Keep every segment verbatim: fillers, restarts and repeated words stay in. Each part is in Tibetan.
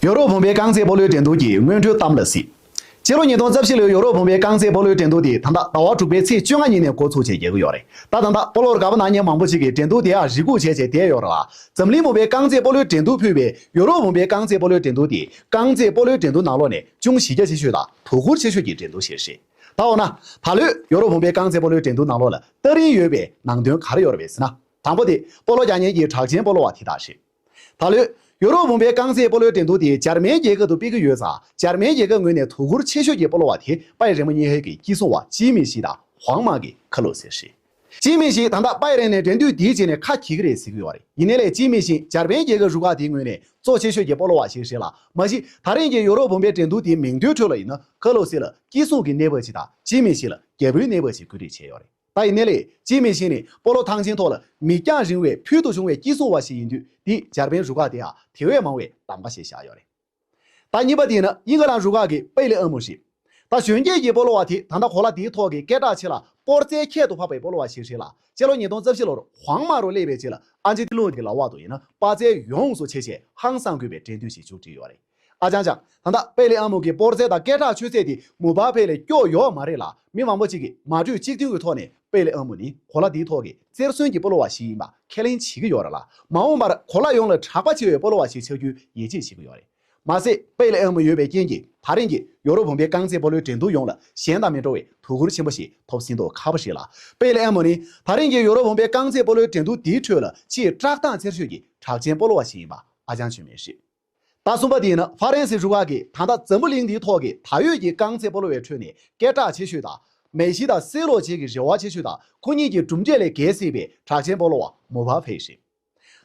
ཡོ་རོབ་བུམ་པའི་རྐང་རྩེད་སྤོ་ལོའི་འགྲན་བསྡུར་གྱི་སྔོན་འགྲོའི་གཏམ་ལ་གཟིགས། སྤྱི་ལོ་ཉིས་སྟོང་རྩ་བཞི་ལོའི་ཡོ་རོབ་བུམ་པའི་རྐང་རྩེད་སྤོ་ལོའི་འགྲན་བསྡུར་དེ་ད་ལྟ་ཟླ་བ་དྲུག་པའི་ཚེས་བཅོ་ལྔ་ཉིན་ནས་འགོ་ཚུགས་བྱས་རྒྱག་གི་ཡོད་རེད། ད་ད་ལྟ་སྤོ་ལོར་དགའ་པོ་གནང་མཁན་མང་པོ་ཞིག་གིས་འགྲན་བསྡུར་དེའང་རེ་སྒུག་བྱས་བྱས་བསྡད་ཡོད་རེད་ལ། འཛམ་གླིང་བུམ་པའི་རྐང་རྩེད་སྤོ་ལོའི་འགྲན་བསྡུར་ཕུད་པའི་ཡོ་རོབ་བུམ་པའི་རྐང་རྩེད་སྤོ་ལོའི་འགྲན་བསྡུར་དེ་རྐང་རྩེད་སྤོ་ལོའི་འགྲན་བསྡུར་ནང་ལོགས་ནས་ཅུང་གཞི་རྒྱ་ཆེ་ཤོས་དང་དོ་ཁུར་ཆེ་ཤོས་ཀྱི་འགྲན་བསྡུར་ཞིག་རེད། ད་འོ་ན། ད་ལོའི་ཡོ་རོབ་བུམ་པའི་རྐང་རྩེད་སྤོ་ལོའི་འགྲན་བསྡུར་ནང་ལོགས་ལ་སྟ་རིང་ཡོད་པའི་ནང་དོན་ག་རེ་ཡོད་རེད་ཟེར་ན། དང་པོ་དེ་སྤོ་ལོ་རྒྱག་མཁན་གྱི་གྲགས་ཅན་སྤོ་ལོ་བ་དེ་དག་རེད། ད་ལོའི་ཡོ་རོབ་བུམ་པའི་རྐང་རྩེད་སྤོ་ལོའི་འགྲན་བསྡུར་དེ་འཇར་མན་རྒྱལ་ཁབ་ཏུ་སྤེལ་གྱི་ཡོད་ཙང་། འཇར་མན་རྒྱལ་ཁབ་ངོས་ནས་དོ་ཁུར་ཆེ་ཤོས་ཀྱི་སྤོ་ལོ་བ་དེ་པའེ་རེན་མུ་ཉི་ཧེ་གི་སྐྱིད་སྲུང་བ་ཅི་མིན་ཞི་དང་ཧུའང་མ་གི་ཁ་ལོ་སེ་རེད། ཅི་མིན་ཞི་ད་ལྟ་པའེ་རེན་ནས་འགྲན་བསྡུར་འདིའི་རྗེས་ནས་ཁ་གྱེས་ཀྱི་རེད་ཟེར་གྱི་ཡོད་རེད། ཡིན་ནའི་ལས་ཅི་མིན་ཞི་འཇར་པན་རྒྱལ་ཁབ་རུ་ཁག་དེའི་ངོས་ནས་གཙོ་ཆེ་ཤོས་ཀྱི་སྤོ་ལོ་བ་ཞིག་རེད་ལ། མ་གཞི་ད་རིང་གི་ཡོ་རོབ་བུམ་པའི་འགྲན་བསྡུར་དེའི་མིང་ཐོའི་ཁྲོད་ལ་ཡིན་ན་ཁ་ལོ་སེ་ལ་སྐྱིད་སྲུང་གི་གནས་བབ་ཅིག་དང་ཅི་མིན་ཞི་ལ་རྒྱལ་པོའི་གནས་བབ་ཅིག་བཀོད་སྒྲིག་བྱས་ཡོད་རེད། ད་ཡིན་ནའི་ལས་ཅི་མིན་ཞི་ནི་སྤོ་ལོ་ཐང་ཆེན་ཐོག་ལ་མིག་རྒྱང་རིང་བའི་ཕུལ་དུ་བྱུང་བའི་སྐྱིད་སྲུང་བ་ཞིག་ཡིན་དུས། འདིས་འཇར་པན་རུ་ཁག་དེའང་དེ་བས་མང་བའི་གདམ་ག་ཞིག་བཞག་ཡོད་རེད། ད་གཉིས་པ་དེ་ཡིན་ན་དབྱིན་ཁ་ལན་རུ་ཁག་གི་པེ་ལེ་ཨ་མོ་རེད། ད་གཞོན་སྐྱེས་ཀྱི་སྤོ་ལོ་བ་དེ་ད་ལྟ་གོ་ལ་འདིའི་ཐོག་གི་སྐད་གྲགས་ཆེ་ལ་སྤོར་རྩལ་ཁྱད་དུ་འཕགས་པའི་སྤོ་ལོ་བ་ཞིག་རེད་ལ། སྤྱི་ལོ་ཉིས་སྟོང་རྩ་བཞི་ལོར་ཧུའང་མ་རུ་སླེབས་པའི་རྗེས་ལ་ཨར་ཇེན་ཊི་ལུང་གི་ལག་འོག་ཏུ་ཡིན་ན་དཔའ་རྩལ་ཡོངས་སུ་ཆེ་ཆེ་ཧང་སང་དགོས་པའི་འགྲན་བསྡུར་ཞིག་མཇུག་སྒྲིལ་ཡོད་རེད། ཨ་ཅང་ཅང་། ད་ལྟ་པེ་ལེ་ཨ་མོ་གི་སྤོར་རྩལ་དང་སྐད་གྲགས་ཆོད་ཚད་དེ་མུ་བྷ་ཕེ་ལས་སྐྱོ་ཡོད་མ་རེད་ལ། མི་མང་པོ་ཅིག་གིས་མ་གྲོས་གཅིག་མཐུན་གྱི་ཐོག་ནས་པེ་ལེ་ཨ་མོ་ནི་གོ་ལ་འདིའི་ཐོག་གི་རྩེར་སོན་གྱི་སྤོ་ལོ་བ་ཞིག་ཡིན་པ་ཁས་ལེན་བྱེད་ཀྱི་ཡོད་རེད་ལ། མ་འོངས་པར་གོ་ལ་ཡོངས་ལ་གྲགས་པ་ཆེ་བའི་སྤོ་ལོ་བ་ཞིག་ཆགས་རྒྱུའི་ཡིད་ཆེས་བྱེད་ཀྱི་ཡོད་རེད། མ་ཟད་པེ་ལེ་ཨ་མོ་ཡོད་པའི་རྐྱེན་གྱིས་ད་རིང་གི་ཡོ་རོབ་བུམ་པའི་རྐང་རྩེད་སྤོ་ལོའི་འགྲན་བསྡུར་ཡོངས་ལ་གཞན་དང་མི་འདྲ་བའི་དོ་ཁུར་ཆེན་པོ་ཞིག་ཐོབ་ཟིན་མདོག་ཁ་པོ་རེད་ལ། པེ་ལེ་ཨ་མོ་ནི་ད་རིང་གི་ཡོ་རོབ་བུམ་པའི་རྐང་རྩེད་སྤོ་ལོའི་འགྲན་བསྡུར་འདིའི་ཁྲོད་ལ་ཆེས་སྐྲག་སྟངས་འཚེར་ཤོས་ཀྱི་གྲགས་ཅན་སྤོ་ལོ་བ་ཞིག་ཡིན་པ་ཨ་ཅང་བཅོས་མིན་རེད། ད་གསུམ་པ་དེ་ཡིན་ན་ཧྥ་རན་སི་རུ་ཁག་གིས་ད་ལྟ་འཛམ་བུ་གླིང་འདིའི་ཐོག་གི་ད་ཡོད་ཀྱི་རྐང་རྩེད་སྤོ་ལོ་བའི་ཁྲོད་ནས་སྐད་གྲགས་ཆེ་ཤོས་དང་། མེ་སི་དང་སེ་ལོ་བཅས་ཀྱི་རེ་བ་ཆེ་ཤོས་དང་ཁོ་གཉིས་ཀྱི་གྲུབ་འབྲས་ལས་བརྒལ་སྲིད་པའི་གྲགས་ཅན་སྤོ་ལོ་བ་མུ་བྷ་ཕེ་རེད།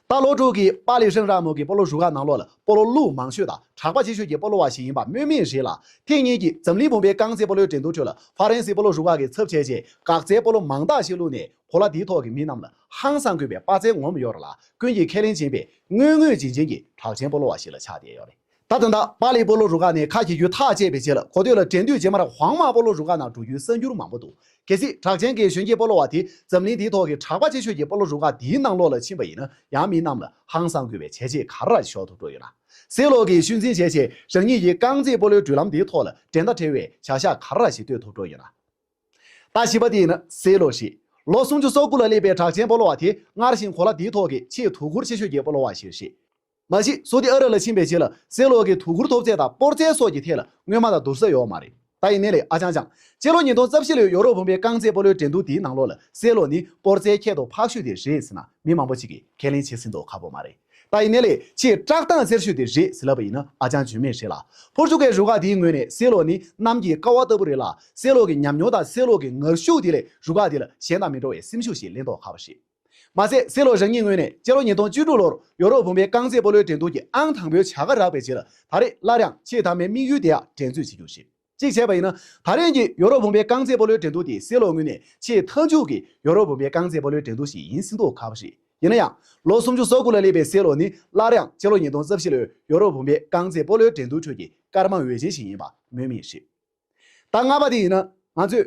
ད་ལོ་དྲུག་གི་པཱ་ལི་ཧྲེང་ར་མོ་གི་སྤོ་ལོ་རུ་ཁག་ནང་ལོགས་ལ་སྤོ་ལོ་ལུག་མང་ཤོས་དང་གྲགས་པ་ཆེ་ཤོས་ཀྱི་སྤོ་ལོ་བ་ཞིག་ཡིན་པ་སྨོས་མེད་རེད་ལ། ཐེངས་གཉིས་ཀྱི་འཛམ་གླིང་བུམ་པའི་རྐང་རྩེད་སྤོ་ལོའི་འགྲན་བསྡུར་ཁྲོད་ལ་ཧྥ་རན་སིའི་སྤོ་ལོ་རུ་ཁག་གིས་ཚབ་བྱས་རྗེས་འགག་རྩའི་སྤོ་ལོ་མང་དག་ཞིག་བླུགས་ནས་གོ་ལ་འདིའི་ཐོག་གི་མི་རྣམས་ལ་ཧང་སང་དགོས་པའི་དཔའ་རྩལ་ངོམ་ཡོད་རེད་ལ། ཀུན་གྱིས་ཁས་ལེན་བྱེད་པའི་དངོས་དངོས་བྱིན་ཅན་གྱི་གྲགས་ཅན་སྤོ་ལོ་བ་ཞིག་ལ་ཆགས་བསྡད་ཡོད་རེད། ད་ད་ལྟ་པཱ་ལི་སྤོ་ལོ་རུ་ཁག་ནས་ཁ་གྱེས་རྒྱུ་ཐག་བཅད་པའི་རྗེས་ལ་གོ་ཐོས་ལ་འགྲན་བསྡུར་རྗེས་མར་ཧུའང་མ་སྤོ་ལོ་རུ་ཁག་ནང་འགྲོ་རྒྱུའི་གསར་འགྱུར་མང་པོ་འདུག་གལ་སྲིད་གྲགས་ཅན་གྱི་གཞོན་སྐྱེས་སྤོ་ལོ་བ་དེ་འཛམ་གླིང་འདིའི་ཐོག་གི་གྲགས་པ་ཆེ་ཤོས་ཀྱི་སྤོ་ལོ་རུ་ཁག་འདིའི་ནང་ལོགས་ལ་ཕྱིན་པ་ཡིན་ན་ཡང་མི་རྣམས་ལ་ཧང་སང་དགོས་པའི་བྱས་རྗེས་ག་རེ་རེ་ཤོར་ཐུབ་འགྲོ་ཡོད་ན། སེ་ལོ་གིས་ཤུལ་འཛིན་བྱས་རྗེས་རང་ཉིད་ཀྱི་རྐང་རྩེད་སྤོ་ལོའི་བགྲོད་ལམ་འདིའི་ཐོག་ལ་འགྲན་ཟླ་བྲལ་བའི་བྱ་གཞག་ག་རེ་རེ་ཞིག་གཏོད་ཐུབ་འགྲོ་ཡོད་ན། ད་བཞི་པ་དེ་ཡིན་ན་སེ་ལོ་རེད། ལོ་སུམ་ཅུ་སོ་དགུ་ལ་སླེབས་པའི་གྲགས་ཅན་སྤོ་ལོ་བ་དེ་སྔར་བཞིན་གོ་ལ་འདིའི་ཐོག་གི་ཆེས་དོ་ཁུར་ཆེ་ཤོས་ཀྱི་སྤོ་ལོ་བ་ཞིག་རེད། མ་གཞི་སོ་ཏི་ཨ་རབ་ལ་ཕྱིན་པའི་རྗེས་ལ་སེ་ལོ་གི་དོ་ཁུར་ཐོབ་ཚད་དང་སྤོར་རྩལ་སོགས་ཀྱི་ཐད་ལ་སྔོན་མ་དང་བསྡུར་ས་ཡོད་མ་རེད། ད་ཡིན་ནའི་ལས་ཨ་ཅང་ཅང་། སྤྱི་ལོ་ཉིས་སྟོང་རྩ་བཞི་ལོའི་ཡོ་རོབ་བུམ་པའི་རྐང་རྩེད་སྤོ་ལོའི་འགྲན་བསྡུར་དེའི་ནང་ལོགས་ལ་སེ་ལོ་ནི་སྤོར་རྩལ་ཁྱད་དུ་འཕགས་ཤོས་དེ་རེད་ཟེར་ན་མི་མང་པོ་ཞིག་གིས་ཁས་ལེན་བྱེད་སྲིད་མདོག་ཁ་པོ་མ་རེད། ད་ཡིན་ནའི་ལས་ཆེས་སྐྲག་སྟངས་འཚེར་ཤོས་དེ་རེད་ཟེར་ལབ་པ་ཡིན་ན་ཨ་ཅང་བཅོས་མིན་རེད་ལ། ཕོར་ཅུ་གལ་རུ་ཁག་དེའི་ངོས་ནས་སེ་ལོ་ནི་གནམ་གྱི་ཀ་བ་ལྟ་བུ་རེད་ལ། སེ་ལོ་གི་ཉམས་མྱོང་དང་སེ་ལོ་གི་ངར་ཤུགས་དེ་ལས་རུ་ཁག་དེ་ལ་གཞན་དང་མི་འདྲ་བའི་སེམས་ཤུགས་ཤིག་སླེབས་མདོག་ཁ་པོ་རེད། མ་ཟད་སེ་ལོ་རང་ཉིད་ངོས་ནས་སྤྱི་ལོ་ཉིས་སྟོང་བཅུ་དྲུག་ལོར་ཡོ་རོབ་བུམ་པའི་རྐང་རྩེད་སྤོ་ལོའི་འགྲན་བསྡུར་གྱི་ཨང་དང་པོའི་བྱ་དགའ་རག་པའི་རྗེས་ལ་ད་རེས་སླར་ཡང་ཆེས་མཐའ་མའི་དམིགས་ཡུལ་དེ་ཡང་འགྲན་རྩོད་བྱེད་རྒྱུ་རེད། གཅིག་བྱས་པ་ཡིན་ན་ད་རེས་ཀྱི་ཡོ་རོབ་བུམ་པའི་རྐང་རྩེད་སྤོ་ལོའི་འགྲན་བསྡུར་དེ་སེ་ལོ་ངོས་ནས་ཆེས་མཐའ་མཇུག་གི་ཡོ་རོབ་བུམ་པའི་རྐང་རྩེད་སྤོ་ལོའི་འགྲན་བསྡུར་ཞིག་ཡིན་སྲིད་མདོག་ཁ་པོ་རེད། ཡིན་ན་ཡང་ལོ་སུམ་ཅུ་སོ་དགུ་ལ་སླེབས་པའི་སེ་ལོ་ནི་སླར་ཡང་སྤྱི་ལོ་ཉིས་སྟོང་རྩ་བཞི་ལོའི་ཡོ་རོབ་བུམ་པའི་རྐང་རྩེད་སྤོ་ལོའི་འགྲན་བསྡུར་ཁྲོད་ཀྱི་སྐར་མ་འོད་ཆེན་ཞིག་ཡིན་པ་སྨོས་མེད་རེད། ད་ལྔ་པ་དེ་ཡིན་ན་ང་ཚོས་